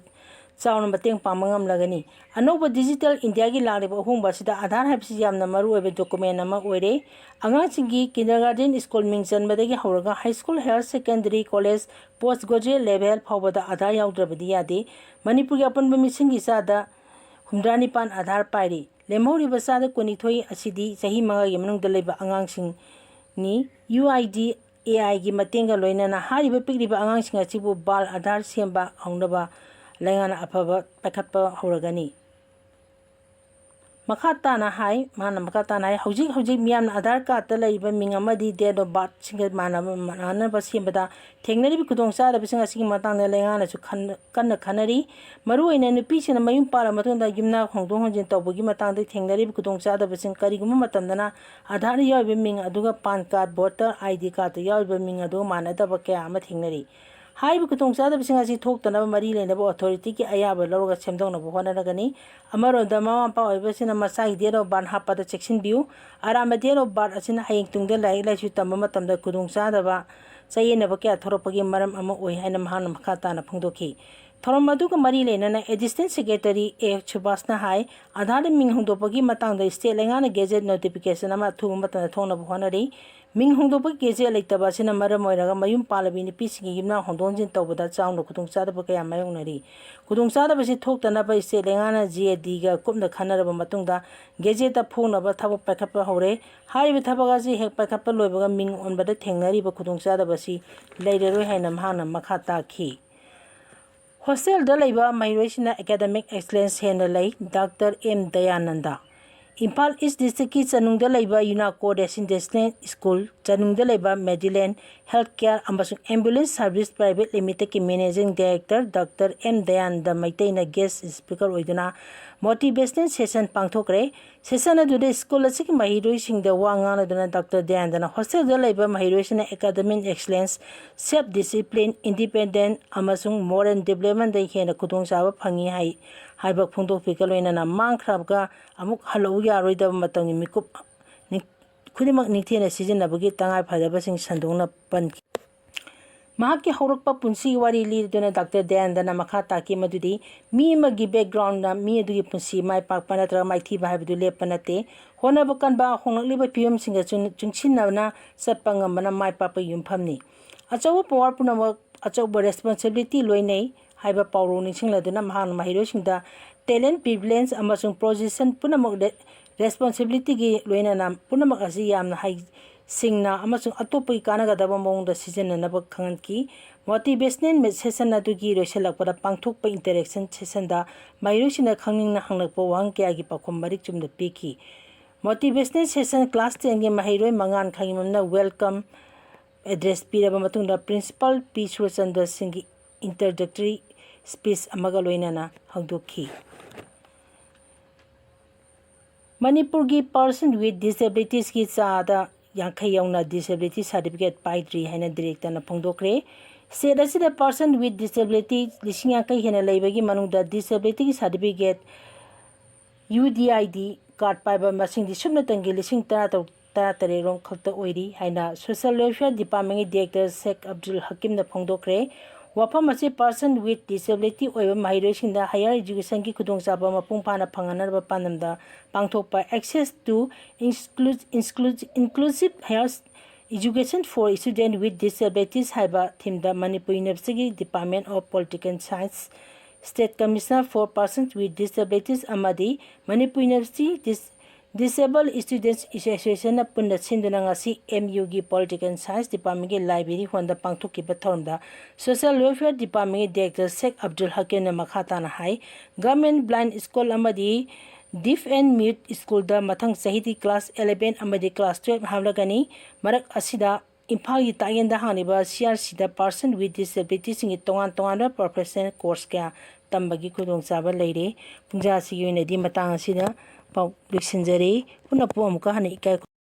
ꯆꯥꯎꯅ ꯃꯇꯦꯡ ꯄꯥꯡꯕ ꯉꯝꯂꯒꯅꯤ꯫ ꯑꯅꯧꯕ ꯗꯤꯖꯤꯇꯦꯜ ꯏꯟꯗꯤꯌꯥꯒꯤ ꯂꯥꯛꯂꯤꯕ ꯑꯍꯣꯡꯕ ꯑꯁꯤꯗ ꯑꯥꯙꯥꯔ ꯍꯥꯏꯕꯁꯤ ꯌꯥꯝꯅ ꯃꯔꯨ ꯑꯣꯏꯕ ꯗꯣꯀꯨꯃꯦꯟ ꯑꯃ ꯑꯣꯏꯔꯦ꯫ ꯑꯉꯥꯡꯁꯤꯡꯒꯤ ꯀꯤꯟꯗꯔꯒꯥꯔꯗꯦꯟ ꯁ꯭ꯀꯨꯜ ꯃꯤꯡ ꯆꯟꯕꯗꯒꯤ ꯍꯧꯔꯒ high school, higher secondary, college, post graduate level ꯐꯥꯎꯕꯗ ꯑꯥꯙꯥꯔ ꯌꯥꯎꯗ꯭ꯔꯕꯗꯤ ꯌꯥꯗꯦ꯫ ꯃꯅꯤꯄꯨꯔꯒꯤ ꯑꯄꯨꯟꯕ ꯃꯤꯁꯤꯡꯒꯤ ꯆꯥꯗ ꯍꯨꯝꯗ꯭ꯔꯥ ꯅꯤꯄꯥꯟ ꯑꯥꯙꯥꯔ ꯄꯥꯏꯔꯤ꯫ ꯂꯦꯝꯍꯧꯔꯤꯕ ꯆꯥꯗ ꯀꯨꯟꯅꯤꯊꯣꯏ ꯑꯁꯤꯗꯤ ꯆꯍꯤ ꯃꯉꯥꯒꯤ ꯃꯅꯨꯡꯗ ꯂꯩꯕ ꯑꯉꯥꯡꯁꯤꯡꯅꯤ꯫ ꯌꯨ ꯑꯥꯏ ꯗꯤ ꯑꯦ ꯑꯥꯏꯒꯤ ꯃꯇꯦꯡꯒ ꯂꯣꯏꯅꯅ ꯍꯥꯏꯔꯤꯕ ꯄꯤꯛꯂꯤꯕ ꯑꯉꯥꯡꯁꯤꯡ ꯑꯁꯤꯕꯨ ꯕꯥꯜ ꯑꯥꯙꯥꯔ ꯁꯦꯝꯕ ꯍꯧꯅꯕ ꯂꯩꯉꯥꯛꯅ ꯑꯐꯕ ꯄꯥꯏꯈꯠꯄ ꯍꯧꯔꯒꯅꯤ꯫ ꯃꯈꯥ ꯇꯥꯅ ꯍꯥꯏ, ꯃꯥꯅ ꯃꯈꯥ ꯇꯥꯅ ꯍꯥꯏ, ꯍꯧꯖꯤꯛ ꯍꯧꯖꯤꯛ ꯃꯤꯌꯥꯝꯅ ꯑꯥꯙꯥꯔ ꯀꯥꯔꯠꯇ ꯂꯩꯔꯤꯕ ꯃꯤꯡ ꯑꯃꯗꯤ date of birthꯁꯤꯡꯒ ꯃꯥꯟꯅꯕ, ꯃꯥꯟꯅꯅꯕ ꯁꯦꯝꯕꯗ ꯊꯦꯡꯅꯔꯤꯕ ꯈꯨꯗꯣꯡꯆꯥꯗꯕꯁꯤꯡ ꯑꯁꯤꯒꯤ ꯃꯇꯥꯡꯗ ꯂꯩꯉꯥꯛꯅꯁꯨ ꯈꯟ-, ꯀꯟꯅ ꯈꯟꯅꯔꯤ꯫ ꯃꯔꯨꯑꯣꯏꯅ ꯅꯨꯄꯤꯁꯤꯡꯅ ꯃꯌꯨꯝ ꯄꯥꯜꯂꯕ ꯃꯇꯨꯡꯗ ꯌꯨꯝꯅꯥꯛ ꯍꯣꯡꯗꯣꯛ ꯍꯣꯡꯖꯤꯟ ꯇꯧꯕꯒꯤ ꯃꯇꯥꯡꯗ ꯊꯦꯡꯅꯔꯤꯕ ꯈꯨꯗꯣꯡꯆꯥꯗꯕꯁꯤꯡ ꯀꯔꯤꯒꯨꯝꯕ ꯃꯇꯝꯗꯅ ꯑꯥꯙꯥꯔꯗ ꯌꯥꯎꯔꯤꯕ ꯃꯤꯡ ꯑꯗꯨꯒ PAN card, voter I D ꯀꯥꯔꯗꯇ ꯌꯥꯎꯔꯤꯕ ꯃꯤꯡ ꯑꯗꯨꯒ ꯃꯥꯟꯅꯗꯕ ꯀꯌꯥ ꯑꯃ ꯊꯦꯡꯅꯔꯤ꯫ ꯍꯥꯏꯔꯤꯕ ꯈꯨꯗꯣꯡꯆꯥꯗꯕꯁꯤꯡ ꯑꯁꯤ ꯊꯣꯛꯇꯅꯕ ꯃꯔꯤ ꯂꯩꯅꯕ ꯑꯣꯊꯣꯔꯤꯇꯤꯒꯤ ꯑꯌꯥꯕ ꯂꯧꯔꯒ ꯁꯦꯝꯗꯣꯛꯅꯕ ꯍꯣꯠꯅꯔꯒꯅꯤ꯫ ꯑꯃꯔꯣꯝꯗ, ꯃꯃꯥ ꯃꯄꯥ ꯑꯣꯏꯕꯁꯤꯅ ꯃꯆꯥꯒꯤ date of birth ꯍꯥꯞꯄꯗ ꯆꯦꯛꯁꯤꯟꯕꯤꯌꯨ꯫ ꯑꯔꯥꯟꯕ date of birth ꯑꯁꯤꯅ ꯍꯌꯦꯡ ꯇꯨꯡꯗ ꯂꯥꯏꯔꯤꯛ ꯂꯥꯏꯁꯨ ꯇꯝꯕ ꯃꯇꯝꯗ ꯈꯨꯗꯣꯡꯆꯥꯗꯕ, ꯆꯌꯦꯠꯅꯕ ꯀꯌꯥ ꯊꯣꯛꯂꯛꯄꯒꯤ ꯃꯔꯝ ꯑꯃ ꯑꯣꯏ ꯍꯥꯏꯅ ꯃꯍꯥꯛꯅ ꯃꯈꯥ ꯇꯥꯅ ꯐꯣꯡꯗꯣꯛꯈꯤ꯫ ꯊꯧꯔꯝ ꯑꯗꯨꯒ ꯃꯔꯤ ꯂꯩꯅꯅ Assistant Secretary ꯑꯦ ꯁꯨꯕꯥꯁꯅ ꯍꯥꯏ, ꯑꯥꯙꯥꯔꯗ ꯃꯤꯡ ꯍꯣꯡꯗꯣꯛꯄꯒꯤ ꯃꯇꯥꯡꯗ state ꯂꯩꯉꯥꯛꯅ gazette notification ꯑꯃ ꯑꯊꯨꯕ ꯃꯇꯝꯗ ꯊꯣꯛꯅꯕ ꯍꯣꯠꯅꯔꯤ꯫ ꯃꯤꯡ ꯍꯣꯡꯗꯣꯛꯄꯒꯤ gazette ꯂꯩꯇꯕ ꯑꯁꯤꯅ ꯃꯔꯝ ꯑꯣꯏꯔꯒ ꯃꯌꯨꯝ ꯄꯥꯜꯂꯕꯤ ꯅꯨꯄꯤꯁꯤꯡꯒꯤ ꯌꯨꯝꯅꯥꯛ ꯍꯣꯡꯗꯣꯛ ꯍꯣꯡꯖꯤꯟ ꯇꯧꯕꯗ ꯆꯥꯎꯅ ꯈꯨꯗꯣꯡꯆꯥꯗꯕ ꯀꯌꯥ ꯃꯥꯌꯣꯛꯅꯔꯤ꯫ ꯈꯨꯗꯣꯡꯆꯥꯗꯕꯁꯤ ꯊꯣꯛꯇꯅꯕ state ꯂꯩꯉꯥꯛꯅ G A D ꯒ ꯀꯨꯞꯅ ꯈꯟꯅꯔꯕ ꯃꯇꯨꯡꯗ gazetteꯗ ꯐꯣꯡꯅꯕ ꯊꯕꯛ ꯄꯥꯏꯈꯠꯄ ꯍꯧꯔꯦ꯫ ꯍꯥꯏꯔꯤꯕ ꯊꯕꯛ ꯑꯁꯤ ꯍꯦꯛ ꯄꯥꯏꯈꯠꯄ ꯂꯣꯏꯕꯒ ꯃꯤꯡ ꯑꯣꯟꯕꯗ ꯊꯦꯡꯅꯔꯤꯕ ꯈꯨꯗꯣꯡꯆꯥꯗꯕ ꯑꯁꯤ ꯂꯩꯔꯔꯣꯏ ꯍꯥꯏꯅ ꯃꯍꯥꯛꯅ ꯃꯈꯥ ꯇꯥꯈꯤ꯫ Hostelꯗ ꯂꯩꯕ ꯃꯍꯩꯔꯣꯏꯁꯤꯡꯅ academic excellence ꯍꯦꯟꯅ ꯂꯩ꯫ Doctor M Dayanand. Imphal East Districtꯀꯤ ꯆꯅꯨꯡꯗ ꯂꯩꯕ UNACO Residential School, ꯆꯅꯨꯡꯗ ꯂꯩꯕ Medillion Health Care ꯑꯃꯁꯨꯡ Ambulance Service Private Limitedꯀꯤ Managing Director doctor M Dayanand ꯃꯩꯇꯩꯅ guest speaker ꯑꯣꯏꯗꯨꯅ motivational session ꯄꯥꯡꯊꯣꯛꯈ꯭ꯔꯦ꯫ Session ꯑꯗꯨꯗ school ꯑꯁꯤꯒꯤ ꯃꯍꯩꯔꯣꯏꯁꯤꯡꯗ ꯋꯥ ꯉꯥꯡꯅꯗꯨꯅ ꯗꯥꯛꯇꯔ ꯗꯌꯥꯅꯟꯗꯅ hostelꯗ ꯂꯩꯕ ꯃꯍꯩꯔꯣꯏꯁꯤꯡꯅ academic excellence, self discipline, independent ꯑꯃꯁꯨꯡ moral developmentꯗ ꯍꯦꯟꯅ ꯈꯨꯗꯣꯡꯆꯥꯕ ꯐꯪꯏ ꯍꯥꯏ, ꯍꯥꯏꯕ ꯐꯣꯡꯗꯣꯛꯄꯤꯒ ꯂꯣꯏꯅꯅ ꯃꯥꯡꯈ꯭ꯔꯕꯒ ꯑꯃꯨꯛ ꯍꯜꯂꯛꯎ ꯌꯥꯔꯣꯏꯗꯕ ꯃꯇꯝꯒꯤ ꯃꯤꯀꯨꯞ ꯅꯤꯡ-, ꯈꯨꯗꯤꯡꯃꯛ ꯅꯤꯡꯊꯤꯅ ꯁꯤꯖꯤꯟꯅꯕꯒꯤ ꯇꯉꯥꯏ ꯐꯗꯕꯁꯤꯡ ꯁꯟꯗꯣꯛꯅ ꯄꯟꯈꯤ꯫ ꯃꯍꯥꯛꯀꯤ ꯍꯧꯔꯛꯄ ꯄꯨꯟꯁꯤꯒꯤ ꯋꯥꯔꯤ ꯂꯤꯗꯨꯅ ꯗꯥꯛꯇꯔ ꯗꯌꯥꯅꯟꯗꯅ ꯃꯈꯥ ꯇꯥꯈꯤ ꯃꯗꯨꯗꯤ ꯃꯤ ꯑꯃꯒꯤ backgroundꯅ ꯃꯤ ꯑꯗꯨꯒꯤ ꯄꯨꯟꯁꯤ ꯃꯥꯏ ꯄꯥꯛꯄ ꯅꯠꯇ꯭ꯔꯒ ꯃꯥꯏꯊꯤꯕ ꯍꯥꯏꯕꯗꯨ ꯂꯦꯞꯄ ꯅꯠꯇꯦ꯫ ꯍꯣꯠꯅꯕ ꯀꯟꯕ, ꯍꯣꯡꯂꯛꯂꯤꯕ ꯐꯤꯕꯝꯁꯤꯡꯒ ꯆꯨꯟ-, ꯆꯨꯡꯁꯤꯟꯅꯅ ꯆꯠꯄ ꯉꯝꯕꯅ ꯃꯥꯏ ꯄꯥꯛꯄꯒꯤ ꯌꯨꯝꯐꯝꯅꯤ꯫ ꯑꯆꯧꯕ power ꯄꯨꯝꯅꯃꯛ ꯑꯆꯧꯕ responsibility ꯂꯣꯏꯅꯩ ꯍꯥꯏꯕ ꯄꯥꯎꯔꯧ ꯅꯤꯡꯁꯤꯡꯂꯗꯨꯅ ꯃꯍꯥꯛꯅ ꯃꯍꯩꯔꯣꯏꯁꯤꯡꯗ talent, privilege ꯑꯃꯁꯨꯡ position ꯄꯨꯝꯅꯃꯛ ꯔꯦ-, responsibilityꯒꯤ ꯂꯣꯏꯅꯅ ꯄꯨꯝꯅꯃꯛ ꯑꯁꯤ ꯌꯥꯝꯅ ꯍꯩ-, ꯁꯤꯡꯅ ꯑꯃꯁꯨꯡ ꯑꯇꯣꯞꯄꯒꯤ ꯀꯥꯟꯅꯒꯗꯕ ꯃꯑꯣꯡꯗ ꯁꯤꯖꯤꯟꯅꯅꯕ ꯈꯪꯍꯟꯈꯤ꯫ Motivational session ꯑꯗꯨꯒꯤ ꯂꯣꯏꯁꯤꯜꯂꯛꯄꯗ ꯄꯥꯡꯊꯣꯛꯄ interaction sessionꯗ ꯃꯍꯩꯔꯣꯏꯁꯤꯡꯅ ꯈꯪꯅꯤꯡꯅ ꯍꯪꯂꯛꯄ ꯋꯥꯍꯪ ꯀꯌꯥꯒꯤ ꯄꯥꯎꯈꯨꯝ ꯃꯔꯤꯛ ꯆꯨꯝꯅ ꯄꯤꯈꯤ꯫ Motivational session class tenꯒꯤ ꯃꯍꯩꯔꯣꯏ ꯃꯉꯥꯟ ꯈꯪꯉꯤꯃꯝꯅ welcome address ꯄꯤꯔꯕ ꯃꯇꯨꯡꯗ Principal ꯄꯤ ꯁꯨꯔꯆꯟꯗ꯭ꯔ ꯁꯤꯡꯒꯤ introductory speech ꯑꯃꯒ ꯂꯣꯏꯅꯅ ꯍꯧꯗꯣꯛꯈꯤ꯫ ꯃꯅꯤꯄꯨꯔꯒꯤ person with disabilitiesꯀꯤ ꯆꯥꯗ ꯌꯥꯡꯈꯩ ꯌꯧꯅ disability certificate ꯄꯥꯏꯗ꯭ꯔꯤ ꯍꯥꯏꯅ directorꯅ ꯐꯣꯡꯗꯣꯛꯈ꯭ꯔꯦ꯫ State ꯑꯁꯤꯗ person with disability ꯂꯤꯁꯤꯡ ꯌꯥꯡꯈꯩ ꯍꯦꯟꯅ ꯂꯩꯕꯒꯤ ꯃꯅꯨꯡꯗ disabilityꯒꯤ certificate, U D I D card ꯄꯥꯏꯕ ꯃꯁꯤꯡꯗꯤ ꯁꯨꯞꯅꯇꯪꯒꯤ ꯂꯤꯁꯤꯡ ꯇꯔꯥ ꯇꯔꯨꯛ, ꯇꯔꯥ ꯇꯔꯦꯠ ꯔꯣꯝ ꯈꯛꯇ ꯑꯣꯏꯔꯤ ꯍꯥꯏꯅ Social Welfare Departmentꯀꯤ director ꯁꯦꯈ ꯑꯕꯗꯨꯜ ꯍꯀꯤꯝꯅ ꯐꯣꯡꯗꯣꯛꯈ꯭ꯔꯦ꯫ ꯋꯥꯐꯝ ꯑꯁꯤ person with disability ꯑꯣꯏꯕ ꯃꯍꯩꯔꯣꯏꯁꯤꯡꯗ higher educationꯒꯤ ꯈꯨꯗꯣꯡꯆꯥꯕ ꯃꯄꯨꯡ ꯐꯥꯅ ꯐꯪꯍꯟꯅꯕ ꯄꯥꯟꯗꯝꯗ ꯄꯥꯡꯊꯣꯛꯄ Access to Inclu-, Inclu-, Inclusive Higher Education for Students with Disabilities ꯍꯥꯏꯕ themeꯗ Manipur Universityꯒꯤ Department of Political Science, State Commissioner for Persons with Disabilities ꯑꯃꯗꯤ Manipur University Dis-, Disabled Students Associationꯅ ꯄꯨꯟꯅ ꯁꯤꯟꯗꯨꯅ ꯉꯁꯤ M Uꯒꯤ Political Science Departmentꯀꯤ library hallꯗ ꯄꯥꯡꯊꯣꯛꯈꯤꯕ ꯊꯧꯔꯝꯗ Social Welfare Departmentꯀꯤ director ꯁꯦꯈ ꯑꯕꯗꯨꯜ ꯍꯀꯤꯝꯅ ꯃꯈꯥ ꯇꯥꯅ ꯍꯥꯏ, Government Blind School ꯑꯃꯗꯤ Deaf and Mute Schoolꯗ ꯃꯊꯪ ꯆꯍꯤꯗꯤ class eleven ꯑꯃꯗꯤ class twelve ꯍꯥꯞꯂꯒꯅꯤ꯫ ꯃꯔꯛ ꯑꯁꯤꯗ ꯏꯝꯐꯥꯜꯒꯤ ꯇꯥꯛꯌꯦꯟꯗ ꯍꯥꯡꯂꯤꯕ C R Cꯗ person with disabilityꯁꯤꯡꯒꯤ ꯇꯣꯉꯥꯟ ꯇꯣꯉꯥꯟꯕ professional course ꯀꯌꯥ ꯇꯝꯕꯒꯤ ꯈꯨꯗꯣꯡꯆꯥꯕ ꯂꯩꯔꯦ꯫ ꯄꯨꯡꯖꯥꯁꯤꯒꯤ ꯑꯣꯏꯅꯗꯤ ꯃꯇꯥꯡ ꯑꯁꯤꯗ ꯄꯥꯎ ꯂꯣꯏꯁꯤꯟꯖꯔꯦ꯫ ꯄꯨꯟꯅ ꯄꯨꯡ ꯑꯃꯨꯛꯀ ꯍꯟꯅ ꯏꯀꯥꯏ